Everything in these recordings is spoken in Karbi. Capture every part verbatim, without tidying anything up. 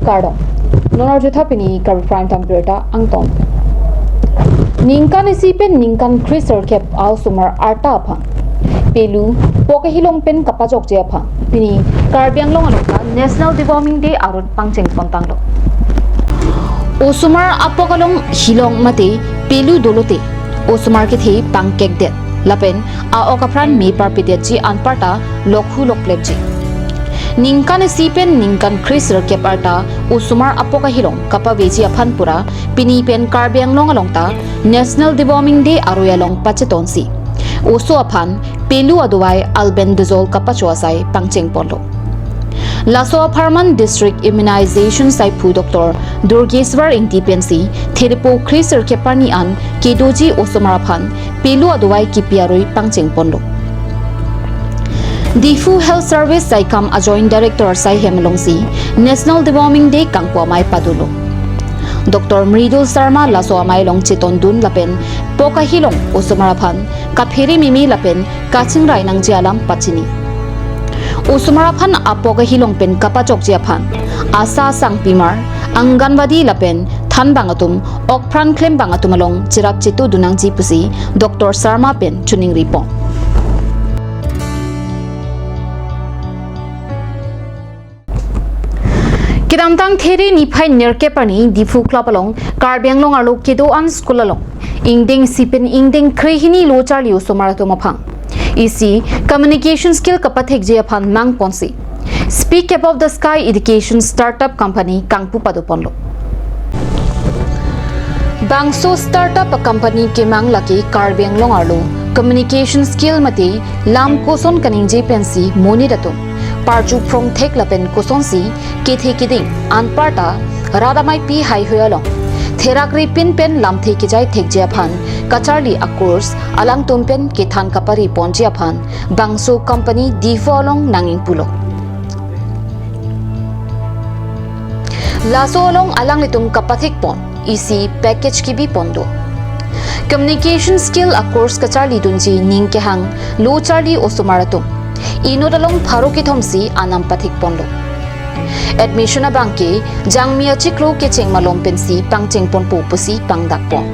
Kardom. Non arjutha pini Karbi Prime Time birta angtong. Ningkan isi pen ningkan kresirkep a-osomar arta aphan pelu pok ahilong pen kapachokji aphan pini Karbi Anglong along ta National Deworming Day aron pangcheng pontanglo. Osomar apok along hilong mate pelu dolote osomar kethe pangkekdet lapen a-ok apran me parpedetji anparta lokhu loklepji. Ningkan isi pen ningkan kresirkep arta osomar apok ahilong kapaveji aphan pura pini pen Karbi Anglong along ta National Deworming Day aroi along pachetonsi oso aphan pelu adovai albendazole kapacho asai pangcheng ponlo. Laso apharman District Immunization Saiphu Doctor Durgeswar Ingti pensi therepo kresirkep arni an kedoji osomar aphan pelu adovai kipi aroi pangcheng ponlo. Diphu Health Service Saikam a-Joint Director asai hem alongsi National Deworming Day kangpu amei padolo. Doctor Mridul Sharma laso amei along chetondun lapen pok ahilong osomar aphan kaphere meme lapen kachingrai nangji alam pachini. Osomar aphan apok ahilong pen kapachokji aphan ASHA sangpimar, Anganwadi lapen thanbang atum, okpran klembang atum along cherap chetudun nangji pusi Doctor Sharma pen choningri pon. Kedamtang there niphai nerkep arni Diphu Club along Karbi Anglong arlo kedo-an school along ingdeng isi pen ingdeng kre hini lo charli osomar atum aphan isi communication skill kapathekji aphan nangponsi Speak Above the Sky Education Startup Company kangpu pado ponlo. Bangso startup a-company kemang lake Karbi Anglong arlo communication skill mate lam koson kaningje pensi monit atum parchu phrongthek lapen kosonsi kethe keding anparta rat ameipi haihui along therak ripin pen lamthe kejai thekji aphan kacharli a-course alangtum pen kethan kapari ponji aphan bangso company Diphu along nangingpulo. Laso along alanglitum kapathek pon isi package kebi pon do. Communication skill a-course kacharlidunji ning kehang lo charli osomar atum inut along pharo kethomsi anam pathek ponlo. Admission abangke jangmi achiklo kecheng malom pensi pangcheng ponpo pusi pangdak pon.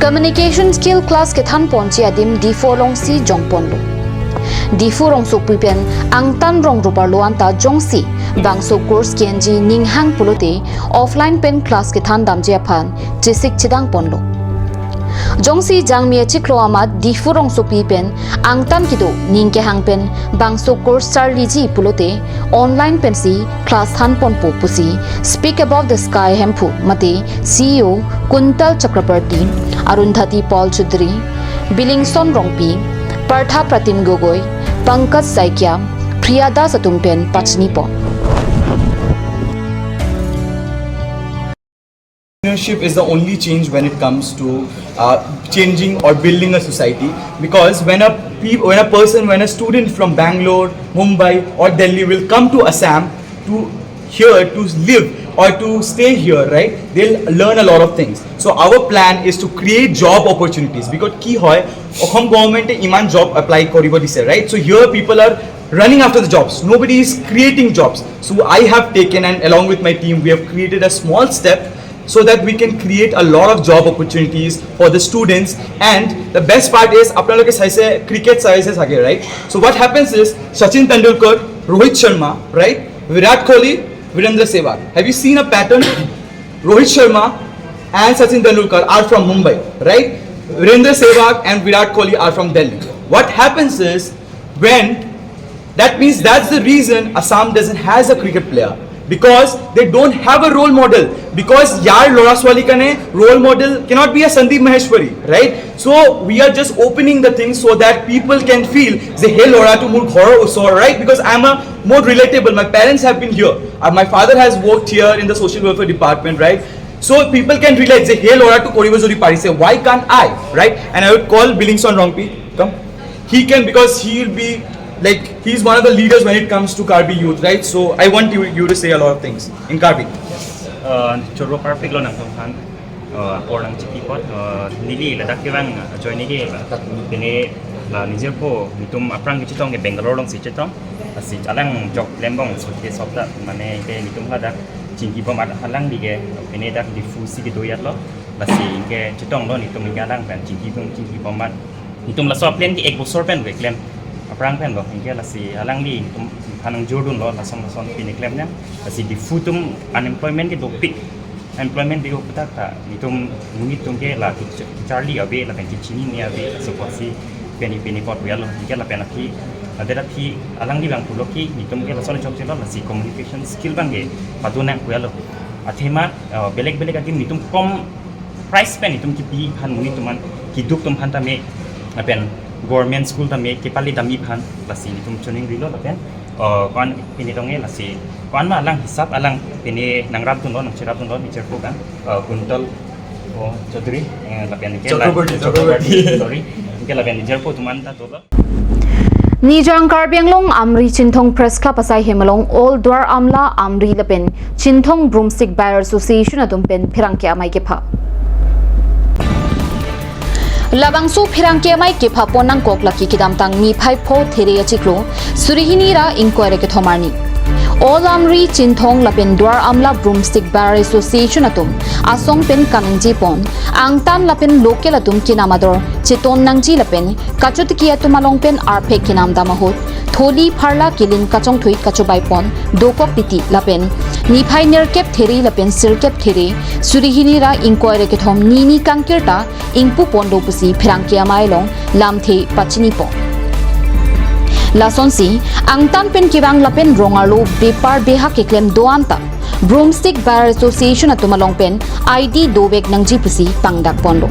Communication skill class kethan ponji adim Diphu alongsi jong ponlo. Diphu rongsopi pen angtan rong ruparlo anta jongsi bangso course kenji ning hang pulote offline pen class kethan damji aphan chesik chedang ponlo. Jongsi jangmi achiklo amat Diphu rongsopi pen angtan kedo ning kehang pen bangso course charliji pulote online pensi class than ponpo pusi Speak Above the Sky Hemphu mate C E O Kuntal Chakraborty, Arundhati Paul Chaudhary, Bilingson Rongpi, Partha Pratim Gogoi, Pankaj Saikia, Priya Das atum pen pachini pon. Entrepreneurship is the only change when it comes to uh, changing or building a society, because when a when a person, when a student from Bangalore, Mumbai or Delhi will come to Assam to here to live or to stay here, right, they'll learn a lot of things. So our plan is to create job opportunities, because ki hoy, Assam government e iman job apply koribo dise, right? So here people are running after the jobs. Nobody is creating jobs. So I have taken, and along with my team, we have created a small step so that we can create a lot of job opportunities for the students. And the best part is, apnaloke saise cricket saise sage, right? So what happens is, Sachin Tendulkar, Rohit Sharma, right? Virat Kohli, Virendra Sehwag. Have you seen a pattern? Rohit Sharma and Sachin Tendulkar are from Mumbai, right? Virendra Sehwag and Virat Kohli are from Delhi. What happens is, when that means that's the reason Assam doesn't has a cricket player, because they don't have a role model, because yar lora swali kane role model cannot be a Sandeep Maheshwari, right? So we are just opening the thing so that people can feel the hey lora to mur ghor usor, right? Because I'm a more relatable. My parents have been here. Uh, my father has worked here in the social welfare department, right? So people can relate, say, hey, Lora to Koribo Jodi Parise, why can't I, right? And I would call Billingson Rongpi, come. He can, because he will be, like, he's one of the leaders when it comes to Karbi youth, right? So I want you, you to say a lot of things in Karbi. Uh, Chorwa Parpik lo nang kong khan, uh, or nang chiki pot, uh, neli ladak kevang, uh, join ni ke, pini La nijirpo netum aphrang kechetong ke Bangalore alongsi chetong. Lasi alang jok lembong so ke sop dak mane ke netum hadak chingki bom at alangli ke pine dak Diphu si kedo ajat lo. Lasi ke chetonglo netum ke alang pen chingki bom chingki bom at. Netum laso plan ke ek bosor pen keklem. Aphrang pen lo ke lasi alangli netum aphan nangjordunlo lason lason pine klemnang. Lasi Diphu atum unemployment ke dopik. Employment bigo putak ta netum monit atum ke la kech-, kecharli ave lapen kechinine ave laso apotsi pini pini apot pu ajat lo. Anke lapen aphi, adet aphi alangli abang pulo ke netum ke lason chokchelo lasi communication skill abang ke padonang pu ajat lo. Athema, eh, belek belek adim netum kom price pen netum kipi aphan monit atum aphan, keduk atum aphan tame lapen government school tame kepale dam-i aphan lasi netum choningrilo lapen, eh, ko-an pini tong ke lasi ko-an ma alang hisap alang pini nangrapdunlo nangcherapdunlo nijirpo kan, eh, Kuntal, oh, Chaudhary, eh, lapen ke la-, Chakraborty, Chakraborty, Chakraborty. Sorry. Anke lapen nijirpo atum anta dolo. Nijang Karbi Anglong Amri Chinthong Press Club asai hem along All Duar Amla Amri lapen Chinthong Broomstick Buyer Association atum pen pherangke amei kepha. Labangso pherangke amei kephapon nangkok lake kedamtang niphai pho There achiklo, suri hini ra ingkoi ra kethom arni. All Amri Chinthong lapen Duar Amla Broomstick Buyer Association atum asong pen kaningje pon, angtan lapen local atum kenam ador cheton nangji lapen kachotiki atum along pen arphek kenam dam ahut, tholi pharla kelin kachongthui kachobai pon dokok titi lapen niphai nerkep There lapen sirkep There, suri hini ra ingkoi ra kethom nini kangkirta ingpu pon do pusi pherangke amei along lamthe pachini pon. Lasonsi angtan pen kevang lapen rong arlo bepar beha keklem do-an ta Broomstick Buyer Association atum along pen I D dovek nangji pusi pangdak ponlo.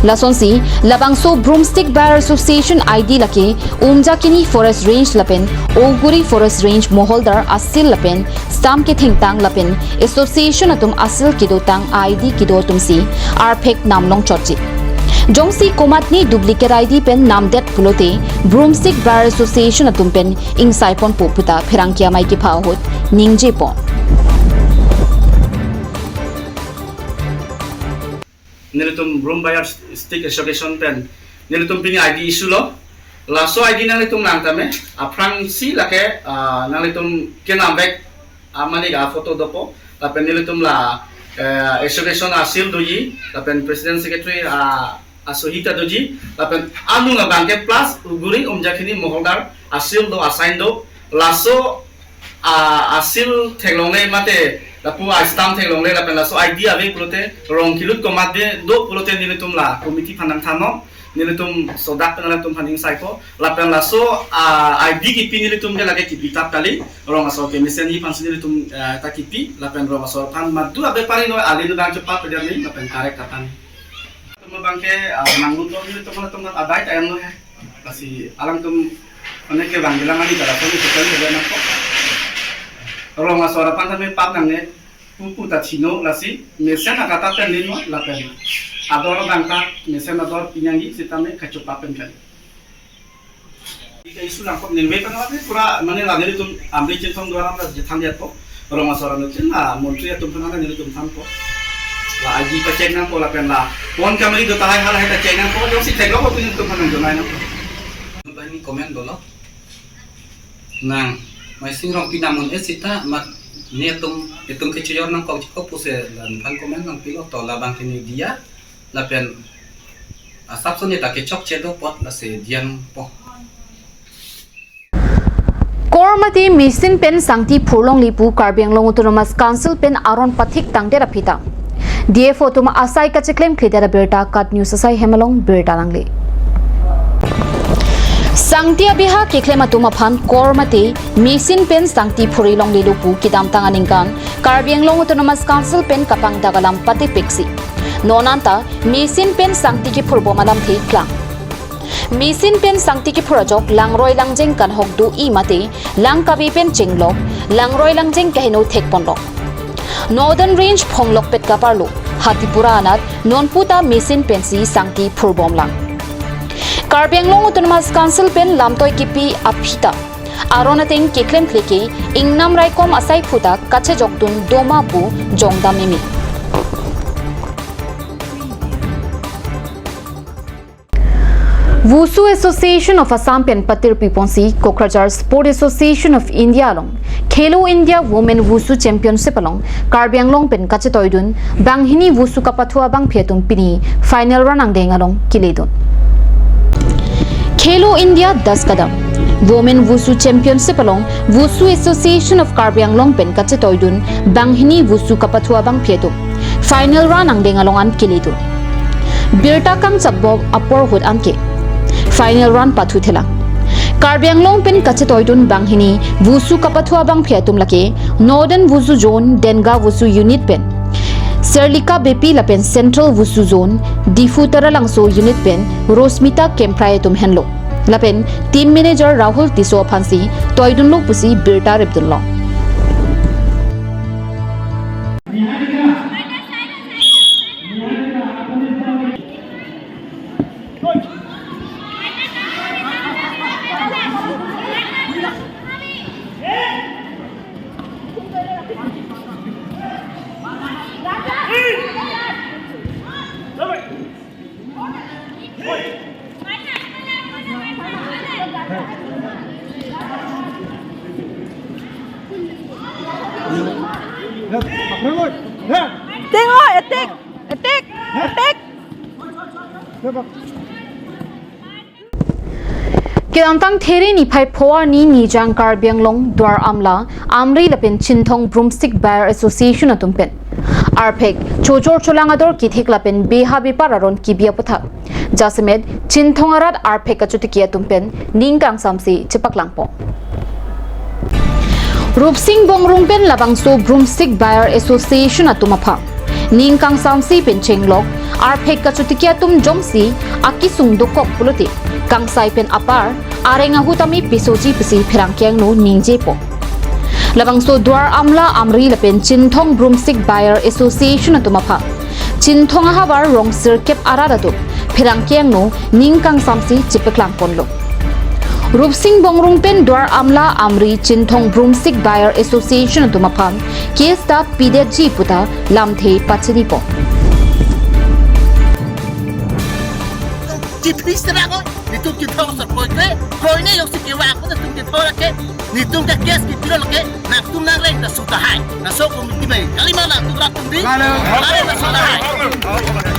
Lasonsi labangso Broomstick Buyer Association I D lake Umjakini Forest Range lapen Oguri Forest Range moholdar asil lapen stamp kethengtang lapen association atum asil kedotang I D kedo atumsi arphek nam longchotji. Jongsi komatne duplicate I D pen namdet pulote Broomstick Buyer Association atum pen ingsai ponpo puta pherangke amei kepha ahut ningje pon. Nelitum Broom Buyer Stick Association pen nelitum pini I D issue lo. Laso I D nanglitum nangtame aphrangsi lake, ah, nanglitum kenamvek amani ga photo dopo. Lapen nelitum la, eh, association asil doji, lapen president secretary, ah, asohita doji, lapen anung abangke plus Oguri Umjakini moholdar asil do, assign do. Laso a, asil theklongle mate lapu a stamp theklongle lapen laso I D ave pulote rong kelut komatne do pulote nelitum la committee aphan nangthannon, nelitum sodak pen nelitum aphan ingsai po lapen laso, a, I D kipi nelitum ke lake kipi tap kali, rong asor kemesen aphansi nelitum, eh, ta kipi lapen rong asor aphan madu abepari noi alin abang chepa peder ni lapen karek katan. Atum abangke, ah, nanglut lo nelitum atum adai ta enlo he. Lasi alangtum mane kevang bilang ani kada kami tukang kerja nangkok. Rong asor aphan tame pap nangne pupu ta chino lasi mesen akata pen lino lapen ador abang ta mesen ador pinyangi sitame kachopa pen kali. Ika isu nangkok ningve pen lagi pura mane la nelitum Amri Chinthong Duar Amla jethan dia to. Rong asor atum chin la montri atum phan nelitum thanpo. La aji pachek nangpo lapen la pon kamari do tahai halahai ta chek nangpo, jongsi theklong atum nelitum phan nangjonai nangpo. Bani comment dolo. Nang, Maising Rongpi namun e sita mat netum, netum kechejor nangkok chikop pusi la nephan comment nangpilo to labangke ne diya. Lapen asapso ne ta kechokche do apot lasi diya nangpo. Kormati machine pen sangti phurlongle pu Karbi Anglong Autonomous Council pen aron pathik tangdet aphi ta D F O atum asai kacheklemkledet abirta KAT News asai hem along birta nangle. Sangti abeha keklem atum aphan kormati machine pen sangti phurlonglelo pu kedamtang aningkan Karbi Anglong Autonomous Council pen kapangdak alam patepeksi. Non anta machine pen sangti kephurbom alamthe klang. Machine pen sangti kephur ajok langroi langjeng kanghok do-i mate lang kave pen chenglok, langroi langjeng kaheno thekponlok. Northern Range phonglokpet kaparlo, Hatipura anat nonpu ta machine pensi sangti phurbomlang. Karbi Anglong Autonomous Council pen lamtoi kipi aphi ta aron ateng keklemkle ke ingnam raikom asai aphuta kachejokdun doma pu jongdam meme. Wushu Association of Assam pen patirpi ponsi Kokrajhar Sport Association of India along Khelo India Women Wushu Championship along Karbi Anglong pen kachetoidun banghini wushu kapathu abangpi atum pini final round angdeng along keledun. Khelo India Das Kadam Women Wushu Championship along Wushu Association of Karbi Anglong pen kachetoidun banghini wushu kapathu abangpi atum final round angdeng along an keledun. Birta kangchapbom apor ahut anke final round pathuthelang. Karbi Anglong pen kachetoidun banghini wushu kapathu abangpi atum lake Northern Wushu Zone Denga Wushu Unit pen Serlika Beypi lapen Central Wushu Zone Diphu Taralangso Unit pen Rosmita Kemprai atum henlo. Lapen team manager Rahul Tisso aphansi toidunlo pusi birta repdunlong. Ting oi, etik, etik, etik. Kedamtang There niphai pho arni Nijang Karbi Anglong Duar Amla, Amri lapen Chinthong Broomstick Buyer Association atum pen arphek chojor cholang ador kethek lapen beha bepar aron kebi aputhak jasemet Chinthong arat arphek kachotiki atum pen ning kangsamse chepaklangpo. Rupsing Bongrung pen labangso Broomstick Buyer Association atum aphan ning kangsamse pen chenglok arphek kachotiki atum jongsi akesung dokok pulote kangsai pen apar areng ahu tame pesoji pusi pherangke angno ningjepo. Labangso Duar Amla, Amri lapen Chinthong Broomstick Buyer Association atum aphan Chinthong ahavar rong sirkep arat atum pherangke angno ning kangsamse chepaklang ponlo. Rupsing Bongrung pen Duar Amla, Amri, Chinthong Broomstick Buyer Association atum aphan case ta pidetji puta lamthe pachinipo. Chipri sera ko, nitum Chinthong asor koi ke, koi ne yok si kewa ko nitum Chinthong lake, nitum ke case kipilo lake, nangtum nangreng ta su tahai. Laso committee bai, kalima nangtum rat tum di. Halo. Halo, ta su tahai.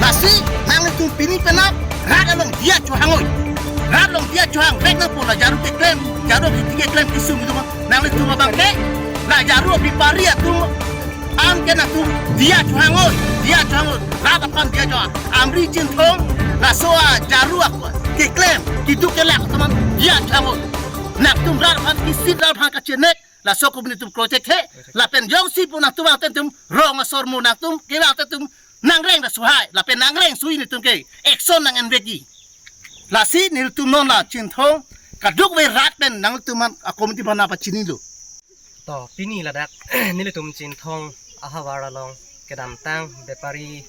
Lasi, nanglitum pini penap, rat along diya chohang oi. Rat along diya chohang, vek nangpo la jaru keklem, jaru di keklem kesung itu mah. Nanglitum abang ke, la jaru bepari atum, an ke nangtum diya chohang oi, diya chohang oi. Rat aphan diya chohang. Amri Chinthong, laso ajaru aku keklem, keduk kelak teman diya chohang oi. Nangtum rat aphan kisit, rat aphan kachenek, laso ko nitum kroithekthe, lapen jongsi pu nangtum angtetum rong asor mo nangtum, kevang angtetum nangreng ta su tahai, lapen nangreng sui nitum ke action nang-envekji. Lasi nelitum non la Chinthong kadokave rat pen nangtum aphan a committee aphan nangpachinilo. To, pini ladak nelitum Chinthong ahavar along kedamtang bepari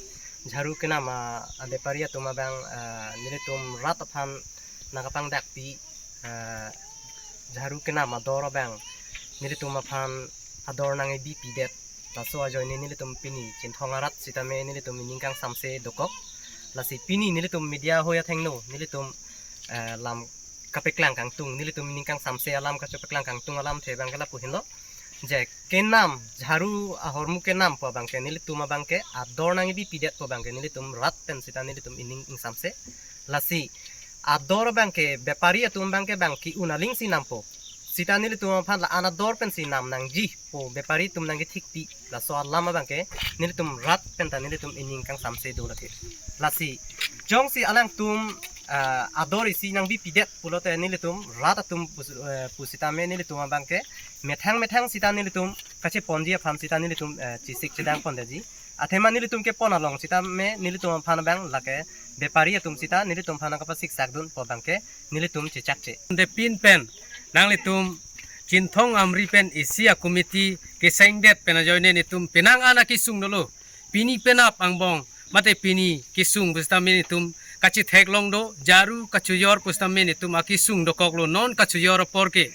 jaru kenam a, a bepari atum abang, ah, nelitum rat aphan nangkapangdakpi, ah, jaru kenam ador abang nelitum aphan ador nangkebipidet. Laso ajoine nelitum pini Chinthong arat sitame nelitum ining kangsamse dokok. Lasi pini nelitum media ahoi athengno nelitum, eh, lam kapeklang kangtung, nelitum ining kangsamse alam kachepeklang kangtung alamthe abang ke lapu henlo. Je kenam, jaru ahormu kenam pu abang ke nelitum abang ke ador nangkebipidet pu abang ke nelitum rat pen sita nelitum ining ingsamse. Lasi ador abang ke bepari atum abang ke bang ke un aling si nampo. Sita nelitum aphan la-an ador pensi nam nangji pu bepari atum nangkethikpi. Laso alam abang ke nelitum rat pen ta nelitum ining kangsamse do lake. Lasi jongsi alangtum, ah, ador isi nangbipidet pulote nelitum rat atum pus-, eh, pusitame nelitum abang ke methang methang sita nelitum kacheponji aphan sita nelitum, eh, chesik chedang pondetji. Athema nelitum kepon along sitame nelitum aphan abang lake bepari atum sita nelitum aphan kapasiksakdun pu abang ke nelitum chechakche. Depin pen nanglitum Chinthong Amri pen isi a committee kesengdet pen ajoine netum penang an akesung dolo. Pini penap angbong mate pini kesung pusitame netum kachetheklong do, jaru kachojor pusitame netum akesung dokoklo, non kachojor apor ke.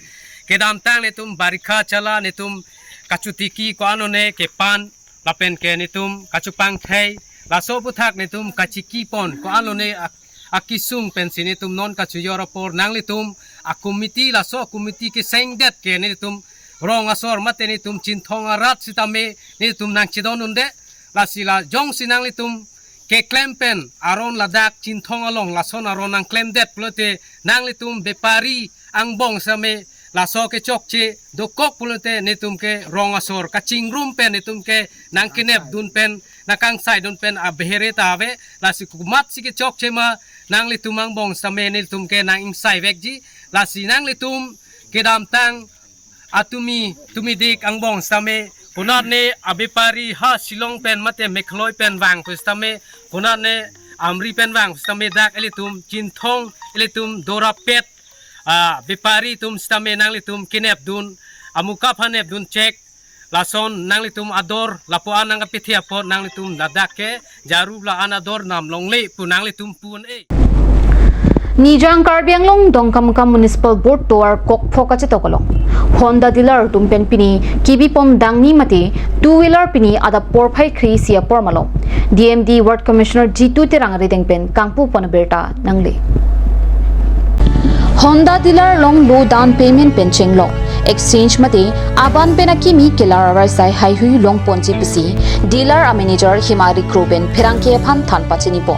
Kedamtang netum barikha chala netum kachotiki ko-an lone kepan lapen ke netum kachopangthei, laso aputhak netum kachekipon ko-an lone ak-, akesung pensi netum non kachojor apor nanglitum a-committee, laso a-committee kesengdet ke netum rong asor mate netum Chinthong arat sitame netum nangchedondunde. Lasi la jongsi nanglitum keklem pen aron ladak Chinthong along lason aron nangklemdet pulote nanglitum bepari angbong sitame laso kechokche dokok pulote netum ke rong asor kachingrum pen netum ke nangkenepdun pen nangkangsaidun pen abehere ta ave. Lasi komatsi kechokche ma nanglitum angbong sitame netum ke nang-ingsaivekji. Lasi nanglitum kedamtang atumi tumidik angbong sitame konatne abepari ha Shillong pen mate Meghalaya pen vang pusitame, konatne Amri pen vang pusitame dak ilitum Chinthong ilitum dorapet abepari atum sitame nanglitum kenepdun, amuka aphan nepdun chek, lason nanglitum ador lapu-an nangkapethe apot nanglitum ladak ke jaru la-an ador nam longle pu nanglitum pu-un-e. Nijang Karbi Anglong Dongkamukam Municipal Board tovar kokphok kachetok along Honda dealer atum pen pini kibipon dangni mate two wheeler pini adap porphai kre-isi apor malom D M D Ward Commissioner Jitu Terang arideng pen kangpupon abirta nangle. Honda dealer along low down payment pen chenglok, exchange mate aban pen akimi kelar arai sai haihui longponji pusi dealer a-manager Himari Kro pen pherangke aphan than pachinipo.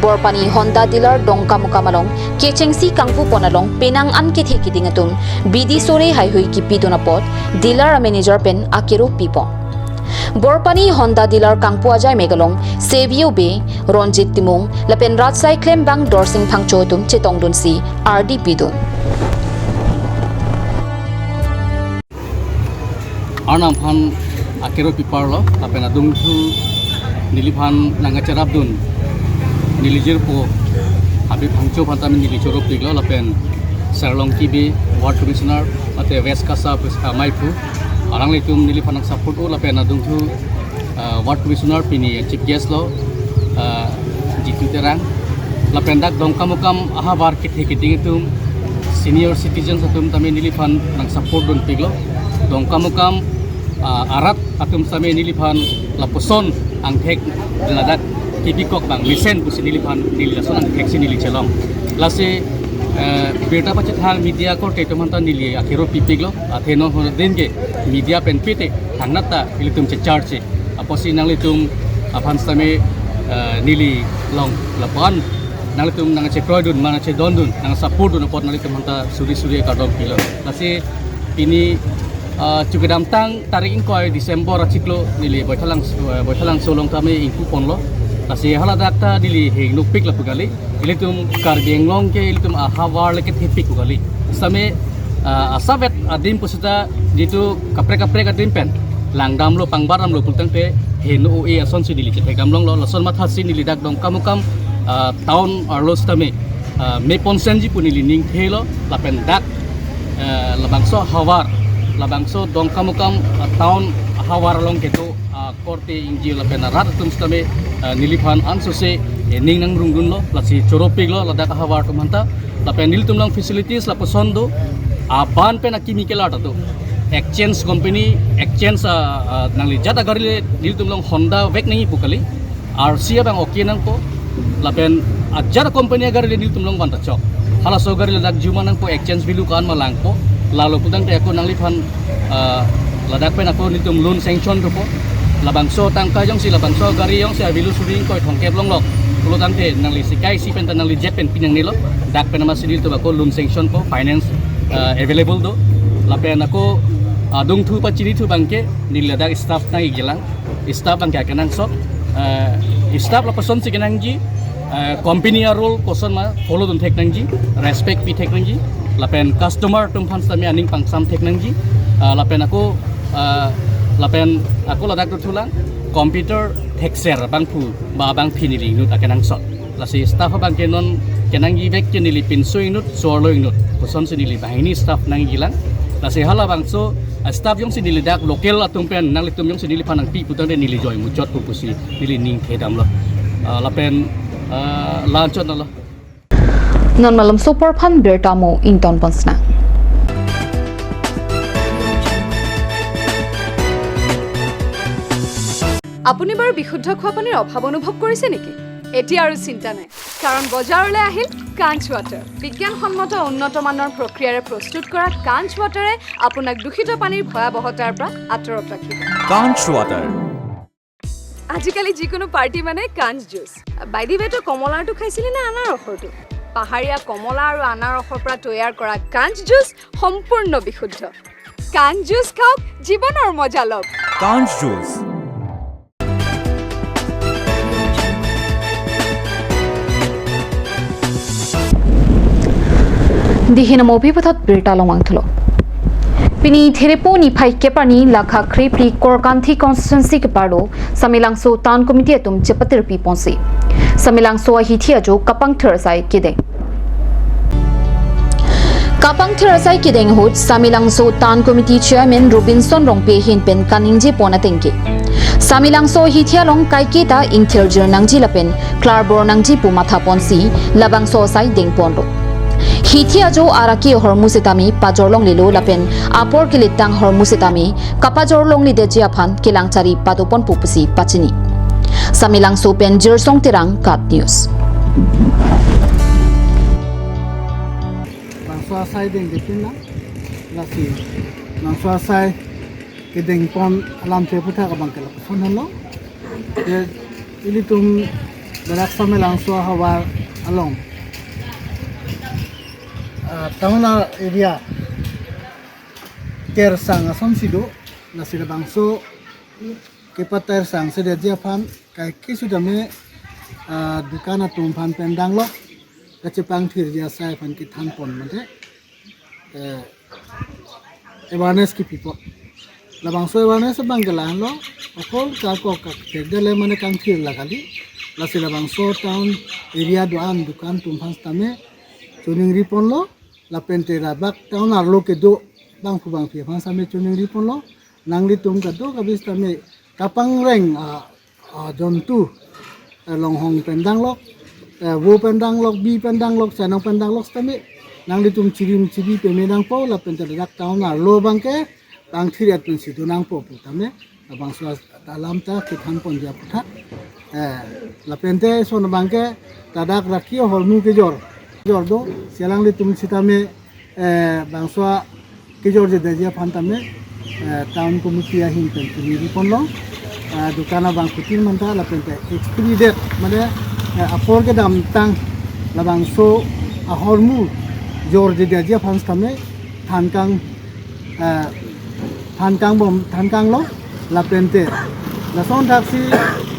Borpani Honda dealer Dongkamukam along kechengsi kangpupon along penang an kethe keding atum bidi sore haihui kipidun apot dealer a-manager pen akero pipo. Borpani Honda dealer kangpu ajai mek along Savio Bey, Ronjit Timung lapen rat sai klembang Dorsing Phangcho atum chetongdunsi ardi pidun. Arnam aphan akero piparlo, lapen adungthu neliphan nangkacherapdun neli jirpo Habib Phangcho aphan tame neli choropiklo, lapen Sir Longki Bey, Ward Commissioner mate West Kasa pus amai pu, alanglitum neliphan nangsupport-o, lapen adungthu ah, Ward Commissioner pini chief guest lo, ah, Jitu Terang. Lapen dak Dongkamukam ahavar kethe keding atum, senior citizens atum tame neliphan nangsupport dunpiklo. Dongkamukam, ah, arat atum tame neliphan lapuson angthek ladak kibikok abang mesen pusi neliphan neli lason angthek si neli chelong. Lasi, eh, birta pachethang media korte atum aphanta neli akero pipiklo, athe non hon din ke media pen pite thangnat ta ilitum checharche. Apotsi nanglitum aphan sitame, eh, neli along lapu-an nanglitum nangchekroidun, nangchedondun, nangsupport dun apot nanglitum aphanta suri suri kardom pilo. Lasi pini, eh, chu kedamtang tarik ingkoi December achiklo neli Baithalangso, eh, Baithalangso along tame ingpuponlo. Lasi haladak ta neli hingno pik lapu kali. Ilitum Karbi Anglong ke ilitum ahavar le kethepik pu kali. Sitame, ah, asavet adim pusita jitu kaprek kaprek adim pen langdamlo pangbar damlo pulotangte heno o-e asonsi neli chethekdam longlo, lason mathasi neli dak Dongkamukam, ah, town arlo sitame, ah, meponsenji pu neli ningthelo, lapen dak, eh, labangso havar, labangso Dongkamukam, ah, town havar along kedo, ah, korte ingjir lapen arat atum sitame, ah, neliphan ansose, eh, ning nangrungdunlo, lasi choropiklo ladak ahavar atum aphanta, lapen nelitum along facilities lapuson do, aban pen akimi kelar ta do. Exchange company, exchange, ah, ah, nangli jat agari le nelitum along Honda vek nangji pu kali, R C abang okay nangpo, lapen ajat company agari le nelitum along van ta chok. Halaso agari ladak juma nangpo, exchange value ko-an ma langpo. Lalo pulotangte ako nangliphan, ah, ladak pen ako nelitum loan sanction dopo. Labangso tangka jongsi labangso gari jongsi a-value suri ingkoi thomkep longlok pulotangte nangli sikai isi pen ta nangli jet pen pi nangnelo. Dak pen amatsi nelitum ako loan sanction po, finance, ah, available do. Lapen ako adungthu pachinithu abangke neli ladak staff nangkelang. Staff abangke akenangsot, eh, staff lapusonsi kenangji, eh, company a-rule koson ma follow dun thek nangji, respect pi thek nangji, lapen customer atum aphan sitame aning pangsam thek nangji, eh, lapen ako, eh, lapen ako ladak dothulang, computer thekser abangphu, ba abangpi neli inut akenangsot. Lasi staff abangke non kenangji vek ke neli pinso inut, so-arlo inut. Kosonsi neli banghini staff nangkelang. Lasi halabangso, ah, staff jongsi neli dak local atum pen, nanglitum jongsi neliphan nangpi pulotangte neli joi muchot pu pusi neli ningthedamlo. Ah, lapen, ah, la-anchot nalo. Non malom sopor aphan birta mo ingtonpon sna. আপুনি বাৰু বিশুদ্ধ খোৱা পানীৰ অভাৱ অনুভৱ কৰিছে নেকি? এতিয়া আৰু চিন্তা নাই। কাৰণ বজাৰলৈ আহিল কাঞ্চ ৱাটাৰ। বিজ্ঞানসন্মত উন্নত মানৰ প্ৰক্ৰিয়াৰে প্ৰস্তুত কৰা কাঞ্চ ৱাটাৰে আপোনাক দূষিত পানীৰ ভয়াৱহতাৰ পৰা আঁতৰত ৰাখিব। কাঞ্চ ৱাটাৰ। আজিকালি যিকোনো পাৰ্টি মানে কাঞ্চ জুচ। বাইদেৱেতো কমলাৰটো খাইছিলি নে আনাৰসৰটো? পাহাৰীয়া কমলা আৰু আনাৰসৰ পৰা তৈয়াৰ কৰা কাঞ্চ জুচ সম্পূৰ্ণ বিশুদ্ধ। কাঞ্চ জুচ খাওক, জীৱনৰ মজা লওক। কাঞ্চ juice. Dihin amopi puthot birta longwang thulo. Pini Therepo niphai kep arni lakha krephli Korkanthi constituency keparlo Samelangso Town Committee atum chepatirpi ponsi Samelangso ahithi ajo kapangthir asai kedeng. Kapangthir asai kedeng ahut Samelangso Town Committee Chairman Robinson Rongpi ahin pen kaningje pon atengke, Samelangso ahithi along kaiketa ingthirjir nangji lapen klarbor nangji pu matha ponsi labangso asai deng ponlo. Hithi ajo araki ahormu setame pajor longlelo lapen apor kelitang ahormu setame kapajor longledetji aphan kelangchari pado ponpo pusi pachini. Samelangso pen Jirsong Terang, KAT News. Bangso asai dengdepin lang, lasi bangso asai kedeng pon alamthe aputhak abang ke lapuson henlo. Ke ilitum ladak Samelangso ahavar along, ah, town area tersang asonsi do, lasi labangso kepatersang sedetji aphan kaike sudame, ah, dukan atum aphan pen danglok kachepangthirji asai aphan kethan pon mate, eh, awareness kepipo. Labangso awareness abang ke lahenlo, okol ka ko ka thekdele mane kangthir la kali. Lasi labangso town area do-an dukan atum aphan setame choningri ponlo, lapente labak town arlo kedo bangphu bangphi aphan setame choningri ponlo, nanglitum kadokave setame kapangreng, ah, ah, jontu, eh, longhong pen danglok, eh, vo pen danglok, bi pen danglok, chainong pen danglok setame nanglitum chirim chibi peme nangpo, lapente ladak town arlo abang ke pangthir-et pensi do nangpo pu tame labangso alam ta kethan ponji aputhak. Eh, lapente son abang ke ladak araki ahormu kejor, kejor do, si alanglitum setame, eh, bangso kejorjedetji aphan tame, eh, town committee ahin pen choningri ponlo, eh, dukan abang kutin manta lapente expedite mane, eh, apor kedamtang labangso ahormu jorjedetji aphan setame thankang, eh, thankang bom, thankanglo, lapente lason thaksi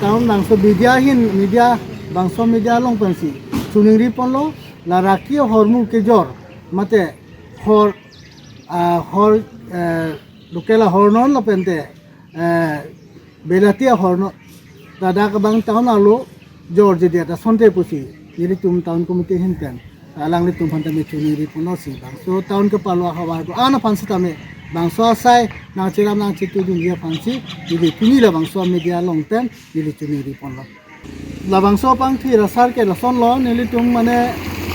town bangso media ahin, media, bangso media along pensi choningri ponlo, la araki ahormu kejor mate hor, ah, hor, eh, local ahornon lapente, eh, belati ahornon, ladak abang town arlo jorjedet asonte pusi nelitum town committee ahin pen alanglitum aphan tame choningri ponlo, si bangso town kepalo ahavar do-an aphan setame bangso asai nangcheram nangchetudunji aphansi neli pini labangso media along pen neli choningri ponlo. Labangso pangthir asar ke lasonlo, nelitum mane,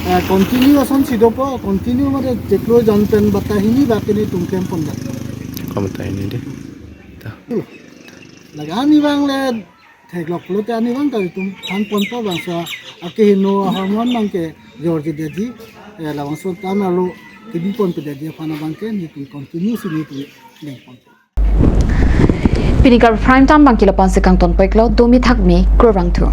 eh, continue asonsi dopo, continue mane chiklo jon pen batta hini bak nelitum klem pondet. Kom ta hini de. Ta. Lake ani abang le theklok pulote ani abang ta itum than ponpo, bangso akeheno ahormu abang ke jorjedetji, eh, labangso town arlo kebi ponpedetji aphan abang ke nelitum continue si nelitum deng ponpo. Pini Karbi Prime Time abang ke lapu-an si kangton peklo, domi thakmi, kurvangthu.